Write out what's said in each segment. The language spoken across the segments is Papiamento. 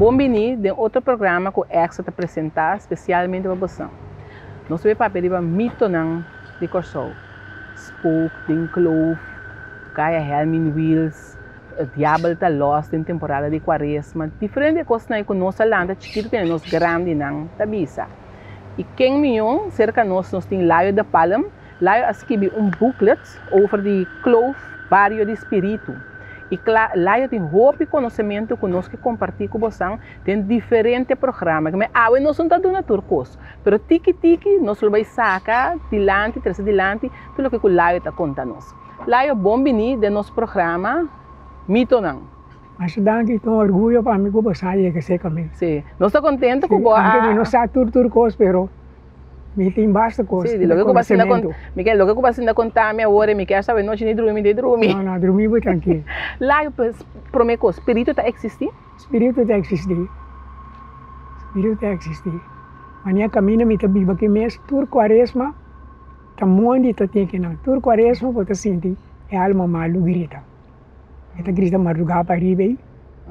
Bon bini den otro programa ku Extra ta presentá spesialmente pa boso. Nos ta bai papia riba mitonan di Kòrsou. Spook den kloof, Kaya Helmin Wiels, Diabel ta lòs den temporada di kuaresma. Diferente kosnan ku nos a lanta chikitu tene nos grandinan ta bisa. I ken mihó serka nos nos tin Layo de Palm. Layo a skibi un booklet over di kloof bario di spiritu. I kla, Layo tin hopi konosementu ku nos ke kompartí ku bosan den diferente programa. Keme awe nos no ta duna tur kos, pero tiki tiki nos lo bai saka dilanti, trese dilanti tur loke ku Layo ta konta nos. Layo, bon bini den nos programa Mitonan. Masha danki, ta un orguyo pa mi ku bo sa yega serka mi. Sí, nos ta kontentu ku bo a. Anke mi no sa tur tur kos, pero Mi tin basta kos Sí, di loke ku bo a sinta kont, mi ke loke ku bo a sinta konta mi awor e mi kier sabe nochi ni drumi mi ta drumi. No, no, drumi bo trankil. Layo, pues, prome kos, spiritu ta eksistí? Spiritu ta eksistí, spiritu ta eksistí. Manera kaminda mi ta biba aki mes, tur kuaresma ta mondi ta tin kinan, tur kuaresma bo ta sinti e alma malu grita. E ta grita mardugá pa riba ei,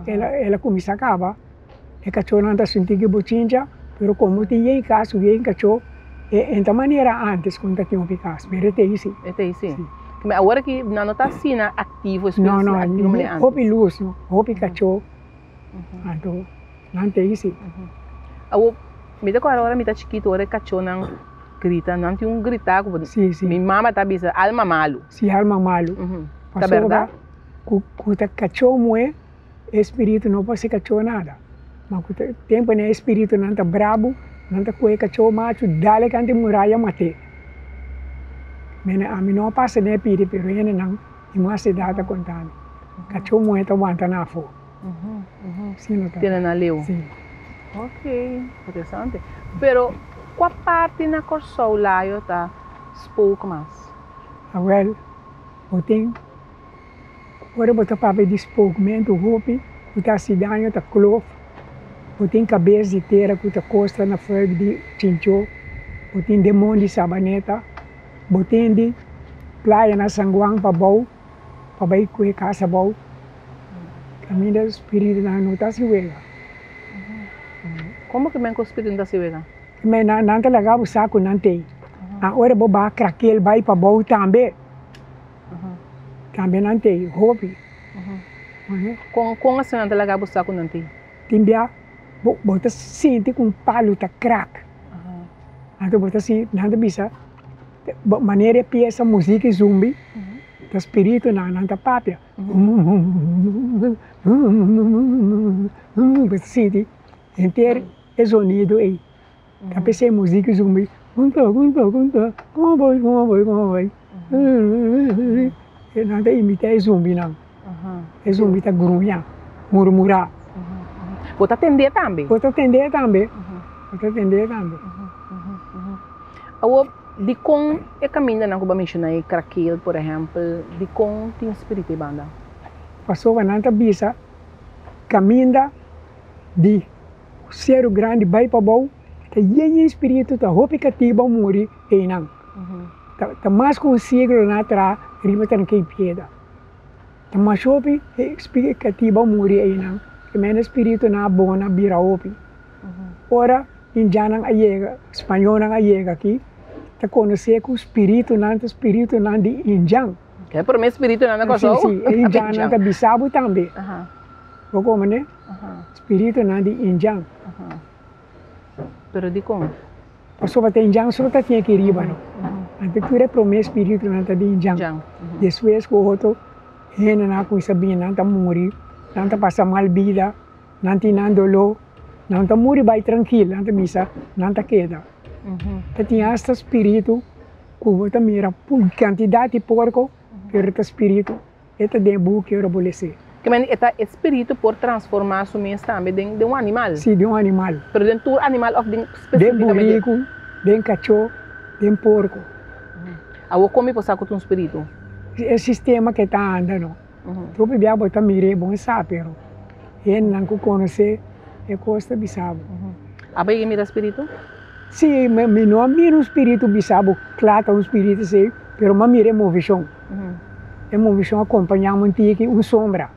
el a el a kuminsá kaba. E kachónan ta sinti ki bochincha, pero komo tin yen kas ku yen kachó, e e ta manera ántes ku ta tin hopi kas, pero e ta ei si. E ta ei si. Ma awor aki nan no ta asina aktivo, e No, no, hopi lus no, hopi kachó, anto nan ta ei si. Awor, mi ta kòrda ora mi ta chikitu, ora e kachónan grita, nan tin un gritá ku mi mama ta bisa alma malu. Si, alma malu. Ta bèrdat? Ku ta kachó muhé. E spiritu no por hasi kachó nada, ma ku tempu e spiritunan ta brabu, nan ta kohe kachó machu dal e kanta e muraya mat'é. Mene ami no a pasa den e pidi pero hendenan di mas edat a konta mi, kachó muhé ta wanta nan afó. Asina ta. Tene nan leu. Si. Ok, interesante. Pero kua parti na Kòrsou Layo ta spook mas? Awèl, bo tin. Ora bo ta papia di spookmentu hopi ku ta hasi daño ta klof, bo tin kabes di tera ku ta kosta na fuik di chinchó, bo tin demon di sabaneta, bo tin di playa na San Juan pa bou pa bai kue kas abou, kaminda spiritunan no ta hasi wega. Komo ku men ku spiritu no ta hasi wega? Nan ta laga bo sa ku nan t'ei. Ora bo baha krakel bai pa bou tambe. Tambe nan tei hopi. Kon kon asina nan ta laga bo sa ku nan tei? Tin bia bo bo ta sinti ku un palu ta krak. Anto bo ta sinti nan ta bisa manera e piesa muzik e zumbi ta spiritunan nan ta papia bo ta sinti henter e zonido ei. Ta p'esei muzik zumbi nan ta imita e zumbinan, e zumbi ta gruña, murmurá. Bo ta tend'é tambe? Bo ta tend'é tambe, bo ta tend'é tambe. Awor, dikon e kamindanan ku bo a menshoná ei, Krakeel por ehèmpel, dikon tin spiritu ei banda? Pasobra nan ta bisa kaminda di. Seru grandi bai pa bou, ta yen yen spiritu ta hopi katiba muri einan. Ta mas ku un siglo nan a traha riba Tranquei Piedra. Ta mas hopi katiba muri einan, ke mende spiritunan a bona bira hopi. Ora indiannan a yega, spañolnan a yega aki, ta konosé ku spiritunan ta spiritunan di indian. E promé spiritunan na Kòrsou? Si, si, e indiannan ta bisa bo tambe. Bo komprende? Spiritunan di indian. Pero dikon? Pasobra ta indian so ta tin aki riba no. Anto tur e prome spiritunan ta di indian. Despues ku otro hendenan a kuminsa bini nan ta muri, nan ta pasa mal bida, nan tin nan doló, nan ta muri bai trankil, nan ta bisa nan ta keda. Ta tin asta spiritu ku bo ta mira kantidat di porko pero ta spiritu. E ta den e buki ora bo les'é. Ke men e ta e spiritu por transformá su mes tambe den den un animal. Sí, den un animal. Pero den tur animal òf den Den spesifikamente. buriku, den kachó, den porko. Awor kon mi por sa ku ta un spiritu? E sistema ke ta anda no. Hopi bia bo ta mir'é bon sa pero hendenan ku konosé e kos ta bisa bo. Abo yega mira spiritu? Sí, mi no a mira un spiritu bisa bo kla ta un spiritu esei, pero mi a mira e movishon. E movishon a kompañá mi un tiki, un sombra.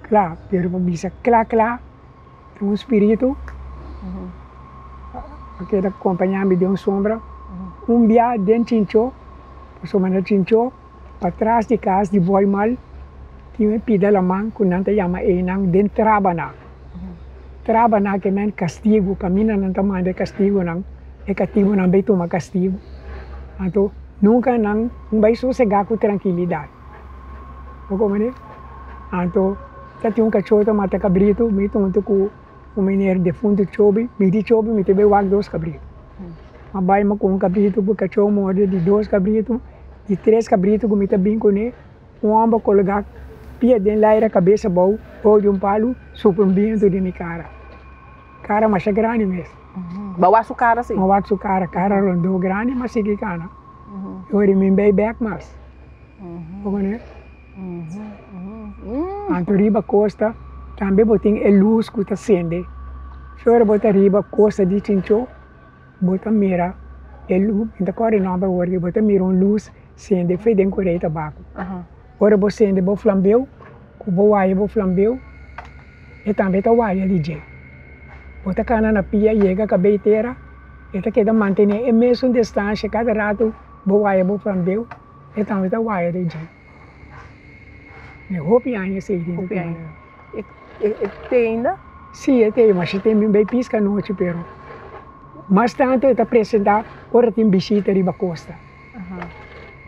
Kla, pero pa bisa kla kla, Un spiritu a keda kompañá mi den un sombra. Un bia den Chinchó, pasobra na Chinchó, patras di kas di Boymal, tin un pida laman ku nan ta yama einan den Trabana. Trabana ke men kastigu, kaminda nan ta manda e kastigunan, e katibunan bai tuma kastigu. Anto nunka nan no bai sosegá ku trankilidat. Bo komprende? Anto ta tin un kachó ta mata kabritu, mi tonto ku un meneer defuntu Chobi, mi di Chobi mi ta bai wak dos kabritu. Mi a bai mi ku un kabritu ku kachó morde di dos kabritu, di tres kabritu ku mi ta bin kuné, un hòmber kologá pia den laira kabes abou, bou di un palu, supla un bientu den mi kara. Kara masha grandi mes. Bo a wak su kara si? Mi a wak su kara, kara rondó grandi, mi a sigui kana. E ora mi bai bèk mas. Bo koné? Anto riba kosta tambe bo tin e lus ku ta sende. Si ora bo ta riba kosta di Chinchó, bo ta mira e lus, mi ta kòrda e nòmber awor, bo ta mira un lus sende fe den Korei Tabako. Ora bo sende bo flambeu, ku bo waya bo flambeu, e tambe ta waya di dje. Bo ta kana na pia yega kabei tera, e ta keda mantené e mesun distansha kada ratu bo waya bo flambeu, e tambe ta waya di dje. Mi hopi aña esei tin Hopi aña. E e te ainda? Si e te, mas e te mi bai piska anochi pero mas tantu e ta presentá ora tin bishita riba kosta.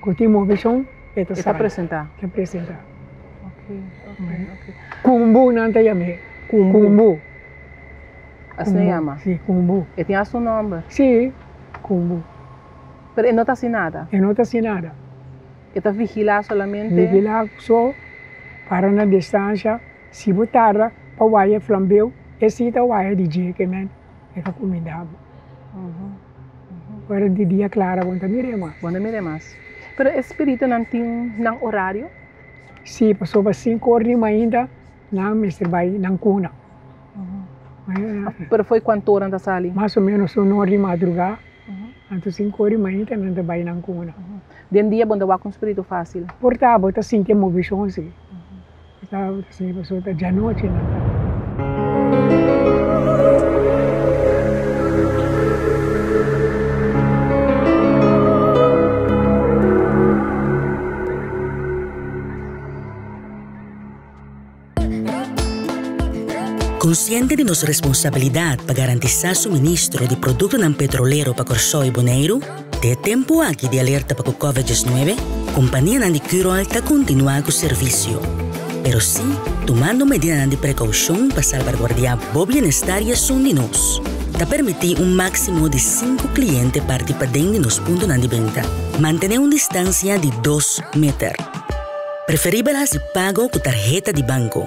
Ku tin moveshon e ta E ta sali. presentá. Ta presentá. Ok, ok, ok. Kumbu nan ta yam'é. Kumbu. Kumbu. Asina e yama? Si, kumbu. E tin hasta un nòmber? Si, kumbu. Pero e no ta hasi nada? E no ta hasi nada. E ta vigilá solamente? Vigilá so, para na distansha, si bo tarda pa waya e flambeu, e si ta waya di dje ke men e ta kumindá bo. Ora di dia klara bo no ta mir'é mas. Bo no ta mir'é mas. Pero e spiritunan tin nan orario? Si, pasobra sinku or di mainta nan mester bai nan kuna. Pero fo'i kuantu ora nan ta sali? Mas o menos un or di madrugá. Anto sinku ora di mainta nan ta bai nan kuna. Den dia bo no ta wak un spiritu fásil? Por ta bo ta sinti e movishon si. Por ta bo ta sinti pasobra ta djanochi nan ta. Konsiente di nos responsabilidat pa garantisá suministro di produktonan petrolero pa Kòrsou i Boneiru, den e tempu aki di alerta pa ku Covid diesnuebe, kompanianan di Curoil ta kontinuá ku servisio, pero sí tumando medidanan di prekoushon pa salbaguardiá bo bienestar i esun di nos. Ta permití un máksimo di sinku kliente parti paden di nos puntonan di benta. Mantené un distansia di dos meter. Preferibel hasi pago ku tarheta di banko.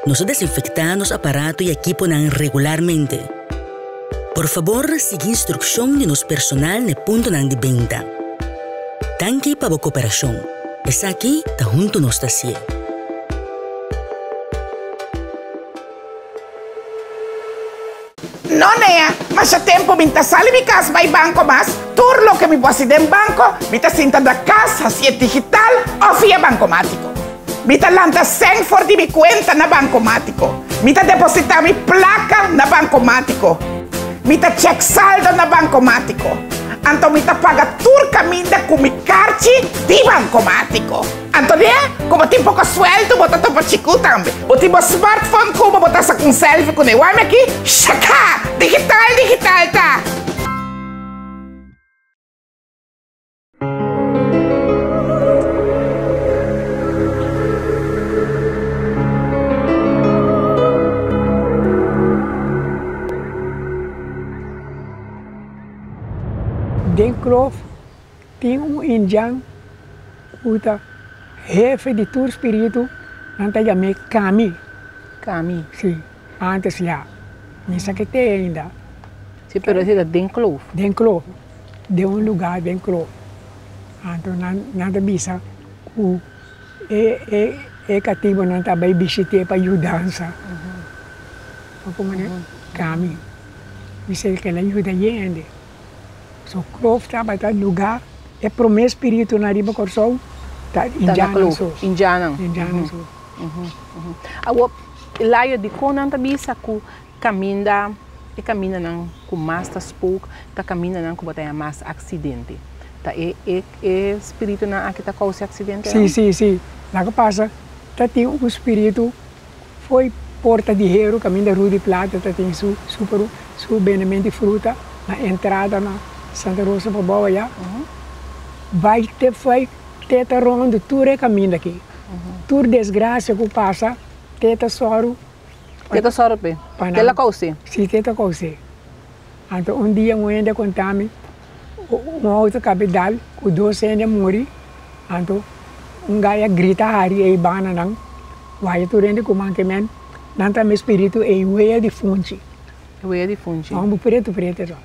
Nos ta desinfektá nos aparato i ekiponan regularmente. Por fabor sigui instrukshon di nos personal na e puntonan di benta. Danki pa bo koperashon. Esaki ta huntu nos ta hasié. No Nea, masha tempu mi ta sali mi kas bai banko mas, tur loke mi por hasi den banko, mi ta sinta na kas hasié digital òf via bankomátiko. Mi ta lanta sèn for di mi kuenta na bankomátiko, mi ta depositá mi plaka na bankomátiko, mi ta chèk saldo na bankomátiko, anto mi ta paga tur kaminda ku mi karchi di bankomátiko. Antonia, ku bo tin poko sueldo bo ta topa chiku tambe. Bo tin bo smartphone ku bo, bo ta saka un selfie kuné. Wak mi aki, shaka! Digital, digital ta! Den klof Tin un indian ku ta hefe di tur spiritu, nan ta yam'é Kami. Kami. Si, antes ya. Mi sa ke te ainda. Si, pero esei ta den kloof. Den kloof, den un lugá den kloof. Anto nan nan ta bisa ku e e e katibunan ta bai bishit'é pa yudansa. Bo komo Kami. Bisa ke el a yuda yende. So kloof tabata luga e prome spiritunan riba Kòrsou ta indianan so. Indianan. Indianan so. Awor, Layo, dikon nan ta bisa ku kaminda e kamindanan ku mas ta spook ta kamindanan ku bo ta haña mas aksidente. Ta e e e spiritunan aki ta kousa e aksidentenan? Sí, sí, sí. Laga pasa ta tin un spiritu fo'i Porta di Heru kaminda Rudy Plata ta tin su su su bendement di fruta na entrada na Santa Rosa pa bou aya. Bai te fo'i te ta rondo tur e kaminda aki. Tur desgrasia ku pasa te ta sòru. Te ta sòru p'e? Te la kous'é? Sí, te ta kous'é. Anto un dia un hende a konta mi un outo kabe dal ku dos hende a muri, anto un gai a grita hari ei banda nan, waya tur hende ku manke men, nan ta mi spiritu ei wea di funchi. Wea di funchi. Homber pretu pretu so.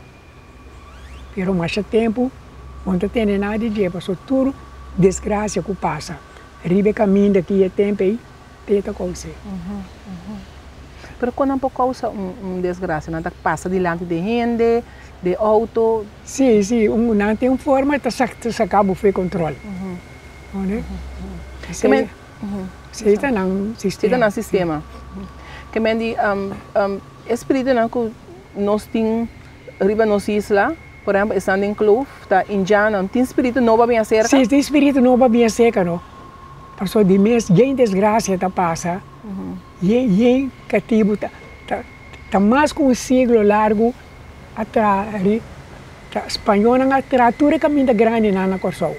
Pero masha tempu bo no ta tende nada di dje pasobra tur desgrasia ku pasa riba e kaminda ki e tempu ei te ta kous'é. Pero kon nan por kousa un desgrasia? Nan ta pasa dilanti di hende, di outo? Sí, sí, un nan tin un forma ta saka bo fo'i kontrol. Esei ta nan sistema. Esei ta nan sistema. Ke men di e spiritunan ku nos tin riba nos isla, por ehempel esnan den kloof, ta indiannan, tin spiritu nobo a bin aserka? Sí, tin spiritu nobo a bin aserka no. Pasobra di mes yen desgrasia ta pasa, yen yen katibu ta ta ta mas ku un siglo largu a traha ri ta spañolnan a traha tur e kaminda grandinan na Kòrsou.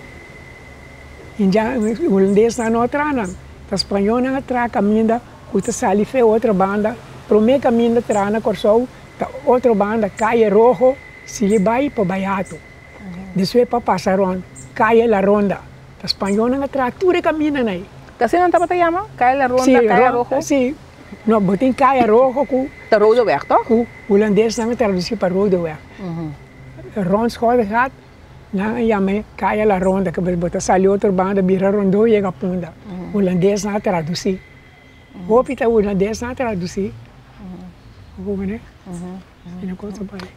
Indian hulandesnan no a traha nan, ta spañolnan a traha kaminda ku ta sali fe otro banda, promé kaminda traha na Kòrsou ta otro banda Calle Rojo sigui bai pa Bayato. Despues pa pasa rond Calle La Ronda. Ta spañolnan a traha tur e kamindanan ei. Ta asina nan tabata yama? Calle La Ronda, Calle Rojo? Sí, no, bo tin Calle Rojo ku. Ta Rodeweg, toch? Ku hulandesnan a tradusi pa Rodeweg. Rond Schottegat nan a yama e Calle La Ronda, ke bo ta sali otro banda bira rondó yega Punda. Hulandesnan a tradusi. Hopi ta hulandesnan a tradusi. Bo mane?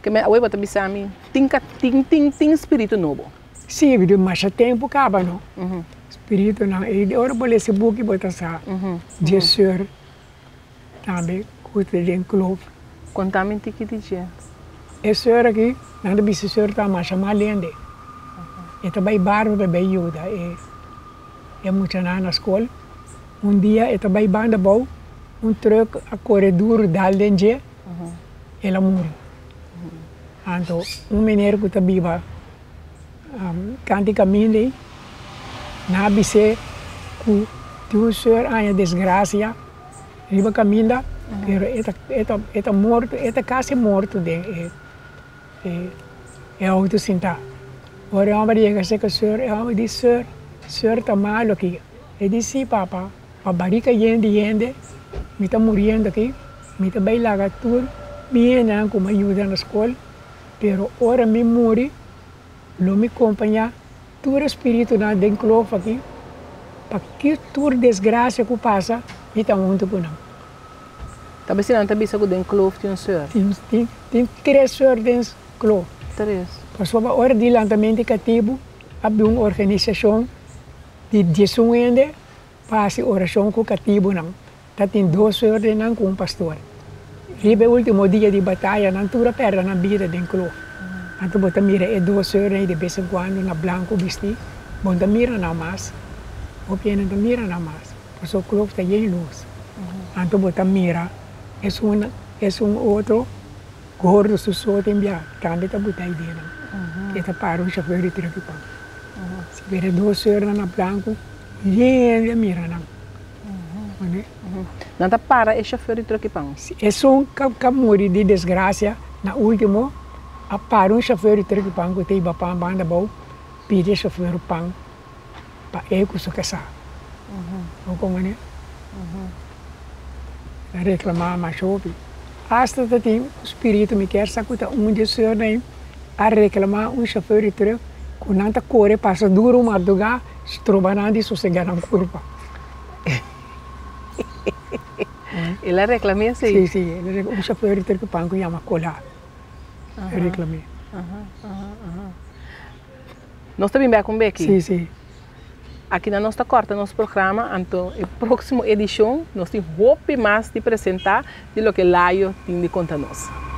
Ke men awe bo ta bisa mi tin ka tin tin tin spiritu nobo. Si, di masha tempu kaba no. Spiritunan ei di ora bo lesa e buki bo ta sa dje seur tambe ku ta den kloof. Konta mi tiki di dje. E seur aki nan ta bisa e seur ta masha mal hende. E ta bai barrio pa bai yuda e e muchanan na skol. Un dia e ta bai banda abou un truck a kore duru dal den dje. El a muri. Anto un meneer ku ta biba kanti kaminda ei, nan a bis'é ku tin un seur haña desgrasia riba kaminda, pero e ta e ta e ta morto, e ta kasi morto den e e outo sintá. Ora e hòmber yega serka seur, e hòmber di, Seur, seur ta malu aki. E di, Sí, papa. Pa barika yen di hende, mi ta muriendo aki, mi ta bai laga tur mi hendenan ku mi a yuda na skol, pero ora mi muri, lo mi kompañá tur e spiritunan den klof aki, pa ki tur desgrasia ku pasa, mi ta huntu ku nan. Ta besi nan ta bisa ku den klof tin un seur? Tin, tin tres seur den klof. Tres. Pasobra ora di lantamentu di katibu, a bin un organisashon di diesun hende. Pa hasi orashon ku katibunan, ta tin dos ordennan ku un pastor. Riba e ultimo dia di bataya, nan tur a pèrdè nan bida den klof. Anto bo ta mira e dos ordennan de bes en kuando na blanku bistí, bo no ta mira nan mas. Hopi hende no ta mira nan mas, pasobra klof ta yen lus. Anto bo ta mira esun esun otro gordo su so tin bia, tambe ta buta ei den nan. E ta para un shofèr di tròk i pan. Si bira dos ordennan na blanku. Yen a mira nan. Nan ta para e shofèr di tròk i pan. Si esun ka muri di desgrasia, na ultimo a para un shofèr di tròk i pan ku ta hiba pan banda abou, pidi e shofèr pan pa e ku su kasá. Bo komprende? Ta reklamá masha hopi. Asta ta tin un spiritu, mi kier sa ku ta un di e sùrnan ei a reklamá un shofèr di tròk ku nan ta kore pasa duru mardugá. Stroba nan di sosega nan kurpa. El a reklam'é así? Sí, sí. El a reklam'é. Un shofèr di Terkepan ku yama Kola a reklam'é. Nos ta bin bèk un beki. Sí, sí. Aki nan nos ta kòrta nos programa, anto e próksimo edishon nos tin hopi mas di presentá di loke Layo tin di konta nos.